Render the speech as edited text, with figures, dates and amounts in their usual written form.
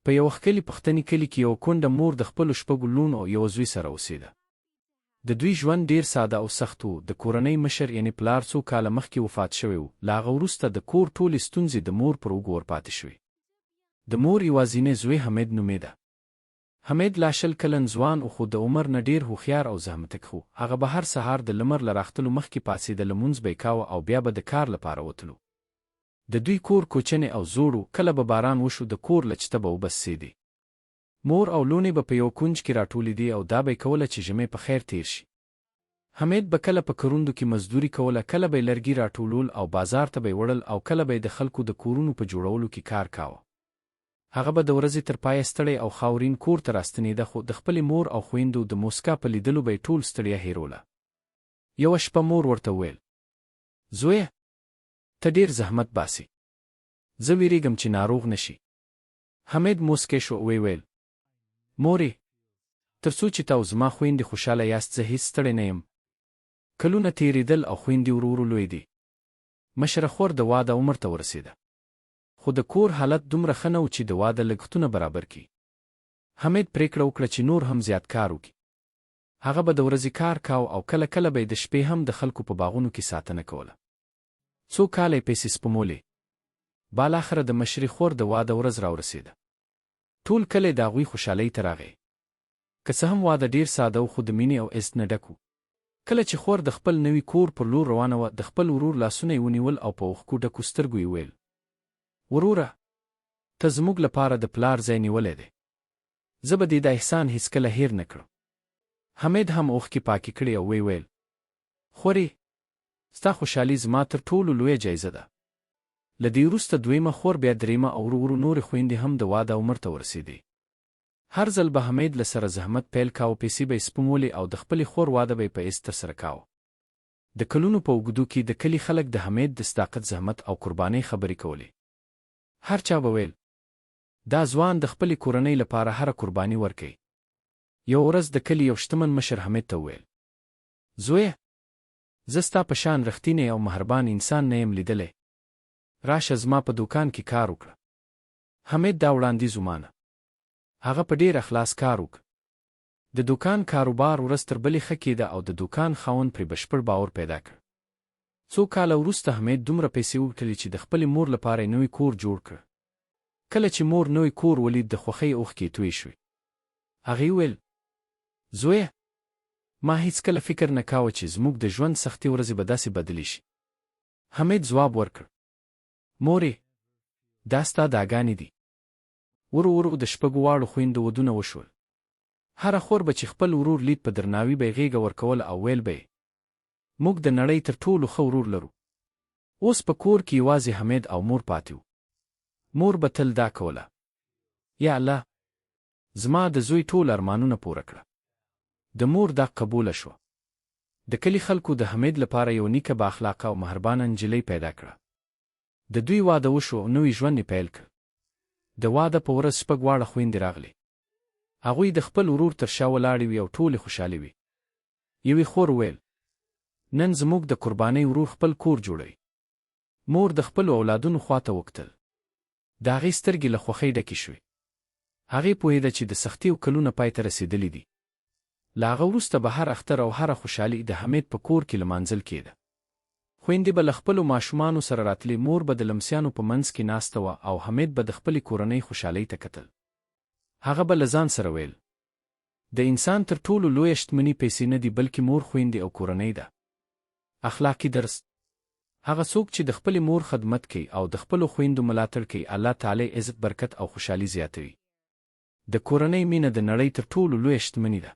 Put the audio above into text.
په یوه ښکلي پښتني کلي کې یوه کونډه مور د خپلو شپږو لوڼو او یوه زوی سره اوسېده. د دوی ژوند ډېر ساده او سخت و. د کورنۍ مشر یعنې پلار څو کاله مخکې وفات شوی و، له هغه وروسته د کور ټولې ستونزې د مور پر اوږو ورپاتې شوې. د مور یوازینی زوی حمید نومېده. حمید لا 20 کلن ځوان ؤ خو د عمر نه ډېر هوښیار او زحمتکښ و. هغه به هر سهار د لمر له راختلو مخکې پاڅېده، لمونځ به یې کاوه او بیا به د کار لپاره وتلو. د دوی کور کوچنی او زوړ و، کله به باران وشو د کور له چته به اوبه څڅېدې. مور او لوڼې به په یوه کونج کې راټولېدې او دعا به یې کوله چې ژمی په خیر تېر شي. حمید به کله په کروندو کې مزدوري کوله، کله به یې لرګي راټولول او بازار ته به یې وړل او کله به یې د خلکو د کورونو په جوړولو کې کار کاوه. هغه به د ورځې تر پایه ستړی او خاورین کور ته راستنېده، خو د خپلې مور او خویندو د موسکا په لیدلو به یې ټول ستړیا هېروله. یوه شپه مور ورته وویل، زویه! ته ډېر زحمت باسې. زه وېرېږم چې ناروغ نه شې. حمید موسکی شو او ویې ویل، مورې! تر څو چې ته او زما خویندې خوشاله یاست زه هېڅ ستړی نه یم. کلونه تېرېدل او خویندې ورو ورو لویېدې. مشره خور د واده عمر ته ورسېده. خو د کور حالت دومره ښه نه و چې د واده لګښتونه برابر کړي. حمید پرېکړه وکړه چې نور هم زیات کار وکړي. هغه به د ورځې کار کاو او کله کله به یې د شپې هم د خلکو په باغونو کې ساتنه کوله. څو کاله یې پیسې سپمولې. بالاخره د مشرې خور د واده ورځ راورسېده. ټول کلی د هغوی خوشالۍ ته راغی. که څه هم واده ډېر ساده و خو د مینې او عزت نه ډک و. کله چې خور د خپل نوي کور پر لور روانه وه، د خپل ورور لاسونه یې ونیول او په اوښکو ډکو سترګو یې وویل، وروره! ته زموږ لپاره د پلار ځای نیولی دی. زه به دې دا احسان هېڅکله هېر نه کړم. حمید هم اوښکې پاکې کړې او ویې ویل، خورې! ستا خوشالي زما تر ټولو لویه جایزه ده. له دې وروسته دویمه خور بیا درېیمه او ورو ورو نورې خویندې هم د واده عمر ته ورسېدې. هر ځل به حمید له سره زحمت پیل کاوه، پیسې به یې سپمولې او د خپلې خور واده به یې په عزت ترسره کاوه. د کلونو په اوږدو کې د کلي خلک د حمید د صداقت، زحمت او قربانۍ خبرې کولې. هر چا به ویل، دا ځوان د خپلې کورنۍ لپاره هره قرباني ورکوي. یوه ورځ د کلي یو شتمن مشر حمید ته وویل، زویه! زه ستا په شان رښتینی او مهربان انسان نه یم لیدلی. راشه زما په دوکان کې کار وکړه. حمید دا وړاندیز ومانه. هغه په ډېر اخلاص کار وکړ. د دوکان کاروبار ورځ تر بلې ښه کېده او د دوکان خاوند پرې بشپړ باور پیدا کړ. څو کاله وروسته حمید دومره پیسې وګټلې چې د خپلې مور لپاره یې نوی کور جوړ کړ. کله چې مور نوی کور ولید د خوښۍ اوښکې یې تویې شوې. هغې وویل، زویه! ما هیڅکله فکر نه کاوه چې زموږ د ژوند سختې ورځې به داسې بدلې شي. حمید ځواب ورکړ، مورې! دا ستا دعاګانې دي. ورو ورو د شپږو واړو خویندو ودونه وشول. هره خور به چې خپل ورور لید په درناوي به یې غېږه ورکوله او ویل به یې، موږ د نړۍ تر ټولو ښه ورور لرو. اوس په کور کې یوازې حمید او مور پاتې وو. مور به تل دا کوله، یا الله! زما د زوی ټول ارمانونه پوره کړه. د مور دا قبوله شوه. د کلي خلکو د حمید لپاره یوه نیکه بااخلاقه او مهربانه نجلۍ پیدا کړه. د دوی واده وشو او نوی ژوند یې پیل کړ. د واده په ورځ شپږ واړه خویندې راغلې. هغوی د خپل ورور تر شا ولاړې وې او ټولې خوشالې وې. یوې خور وویل، نن زموږ د قربانۍ ورور خپل کور جوړوي. مور د خپلو اولادونو خوا ته وکتل. د هغې سترګې له خوښۍ ډکې شوې. هغې پوهېده چې د سختیو کلونه پای ته رسېدلي دي. له هغه وروسته به هر اختر او هره خوشالي د حمید په کور کې لمانځل کېده. خویندې به له خپلو ماشومانو سره راتلې، مور به د لمسیانو په منځ کې ناسته وه او حمید به د خپلې کورنۍ خوشالۍ ته کتل. هغه به له ځان سره ویل، د انسان تر ټولو لویه شتمني پیسې نه دي، بلکې مور، خویندې او کورنۍ ده. اخلاقي درس، هغه څوک چې د خپلې مور خدمت کوي او د خپلو خویندو ملاتړ کوي، الله تعالی عزت، برکت او خوشالي زیاتوي. د کورنۍ مینه د نړۍ تر ټولو لویه شتمني ده.